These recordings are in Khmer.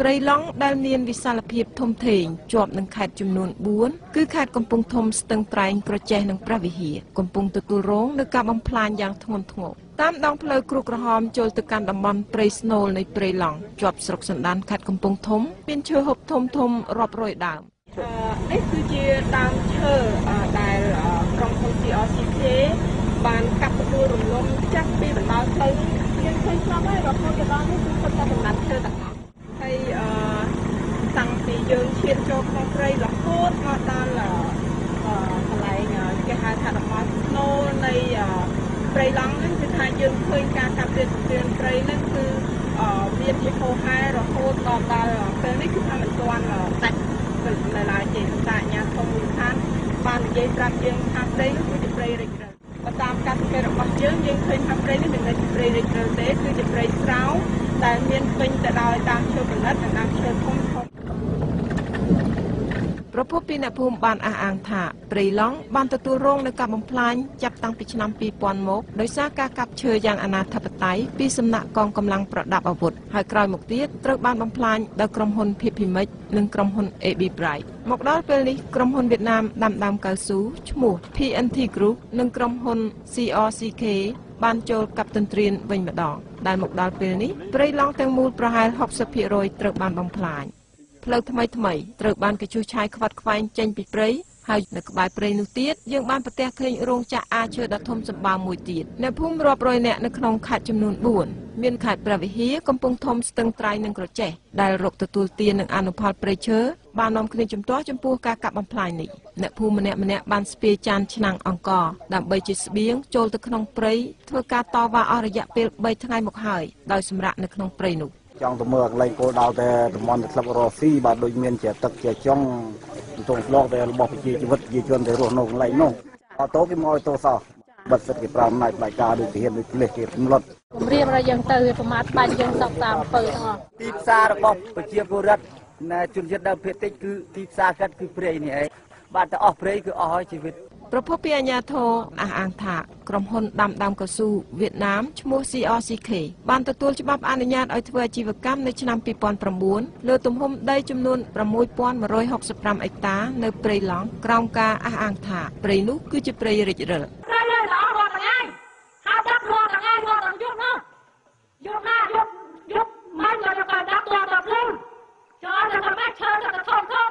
ព្រៃឡង់ដែលមានវិសាលភាពធំធេងជាប់នឹងខេត្តចំនួន4គឺខេត្តកំពង់ធំស្ទឹងត្រែងក្រចេះនិងព្រះវិហារកំពុងទទួលរងនូវការបំផ្លាញយ៉ាងធ្ងន់ធ្ងរតាមដងផ្លូវគ្រូក្រហមចូលទៅកាន់តំបន់ព្រៃស្នូលនៃព្រៃឡង់ជាប់ស្រុកសណ្ដានខេត្តកំពង់ធំមានឈើហូបធំធំរាប់រយដើមនេះគឺជាដើមឈើដែលក្រុមហ៊ុន CRCK បានកាប់ផ្ដួលរំលំចាប់ពីបណ្ដោយផ្លូវយើងឃើញស្រាប់ហើយរហូតទៅដល់នេះគឺសុទ្ធតែកំណាត់ឈើទាំងអស់ហើយតាំងពីយើងឈានចូលក្នុងព្រៃរហូតមកដល់កន្លែងគេហៅថាតំបន់ស្នូលនៃព្រៃឡង់ហ្នឹងគឺថាយើងឃើញការកាប់រានទន្ទ្រានព្រៃហ្នឹងគឺមានជាហូរហែរហូតដល់ពេលនេះគឺថាមិនទាន់ដាច់នៅឡើយទេតែអាជ្ញាធរមូលដ្ឋានបាននិយាយប្រាប់យើងថាព្រៃនោះគឺជាព្រៃរិចរឹលបើតាមការសង្កេតរបស់យើងយើងឃើញថាព្រៃនេះមិនមែនជាព្រៃរិចរឹលទេគឺជាព្រៃស្រោងដែលមានពេញទៅដោយដើមឈើផលិតនិងដើមឈើធំធំប្រភពពីអ្នកភូមិបានអះអាងថាព្រៃឡង់បានទទួលរងនូវការបំផ្លាញចាប់តាំងពីឆ្នាំ2000មកដោយសារការកាប់ឈើយ៉ាងអនាធិបតេយ្យពីសំណាក់កងកម្លាំងប្រដាប់អាវុធហើយក្រោយមកទៀតត្រូវបានបំផ្លាញដោយក្រុមហ៊ុន Pipimex និងក្រុមហ៊ុន AB Bright មកដល់ពេលនេះក្រុមហ៊ុនវៀតណាមដាំដើមកៅស៊ូឈ្មោះ PNT Group និងក្រុមហ៊ុន CRCK បានចូលកាប់ទន្ទ្រានវិញម្ដងដែលមកដល់ពេលនេះព្រៃឡង់ទាំងមូលប្រហែល 60% ត្រូវបានបំផ្លាញផ្លូវថ្មីថ្មីត្រូវបានគេជួសឆាយខ្វាត់ខ្វែងចេញពីព្រៃហើយនៅក្បែរព្រៃនោះទៀតយើងបានប្រទះឃើញរោងចក្រអាឈើដ៏ធំសម្បើមមួយទៀតអ្នកភូមិរាប់រយនាក់នៅក្នុងខេត្តចំនួន4មានខេត្តព្រះវិហារកំពង់ធំស្ទឹងត្រែងនិងក្រចេះដែលរកទទួលទាននឹងអនុផលព្រៃឈើបាននាំគ្នាជំទាស់ចំពោះការកាប់បំផ្លាញនេះអ្នកភូមិម្នាក់ៗបានស្ពាយចានឆ្នាំងអង្ករដើម្បីជាស្បៀងចូលទៅក្នុងព្រៃធ្វើការតវ៉ាអស់រយៈពេល3ថ្ងៃមកហើយដោយសម្រាកនៅក្នុងព្រៃនោះចង់ទៅមើលកន្លែងគោលដៅតែតំបន់ក្លឹបរ៉ស៊ីបាទដូចមានជាទឹកជាចុងទងស្លកតែរបស់ប្រជាជីវិតប្រជាជនដែលរស់នៅកន្លែងនោះអត់តោគេមកឲ្យតោសោះបិទសិទ្ធិគេប្រើអំណាចផ្នែកការដូចទាហានដូចប៉ូលីសគេរំលត់គម្រាមឲ្យយើងទៅវាប្រមាថបាញ់យើងសោកតាមអំពើទាំងអស់ទីផ្សាររបស់ប្រជាពលរដ្ឋនៅជនជាតិដើមភាគតិចគឺទីផ្សារកាត់គឺព្រៃនេះឯងបាទតែអស់ព្រៃគឺអស់ហើយជីវិតប្រភពពីអាជ្ញាធរអះអាងថាក្រុមហ៊ុនដាំដើមកៅស៊ូវៀតណាមឈ្មោះ CRCK បានទទួលច្បាប់អនុញ្ញាតឲ្យធ្វើអាជីវកម្មនៅឆ្នាំ2009លើទំហំដីចំនួន6165ហិកតានៅព្រៃឡង់ក្រោមការអះអាងថាព្រៃនោះគឺជាព្រៃរិចរឹលព្រៃនេះល្អរាល់ថ្ងៃហើយដាក់រាល់ថ្ងៃរាល់យប់នោះយប់ណាយប់យប់មិនក៏យកដាក់តតភ្លឺចូលទៅតាមឈើទៅធំធំ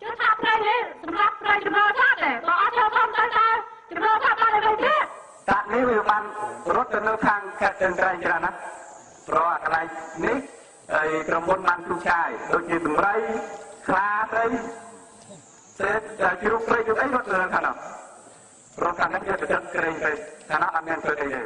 ជឿថាព្រៃនេះសម្រាប់ព្រៃចំណោសត្វទេបើអត់ឈើធំទៅតើចំណោសត្វបានអ្វីទេសត្វនេះវាបានរត់ទៅនៅខាងខេត្តស្ទឹងត្រែងច្រើនណាស់ព្រោះអាកន្លែងនេះហើយក្រុមហ៊ុនបានទូឆាយដូចជាដំរីខ្លាត្រីសេតជ្រូកព្រៃជ្រូកអីរត់ទៅខាងនោះរត់ខាងហ្នឹងគេទៅទឹកក្រែងទៅខាងនោះអត់មានព្រៃអីទេ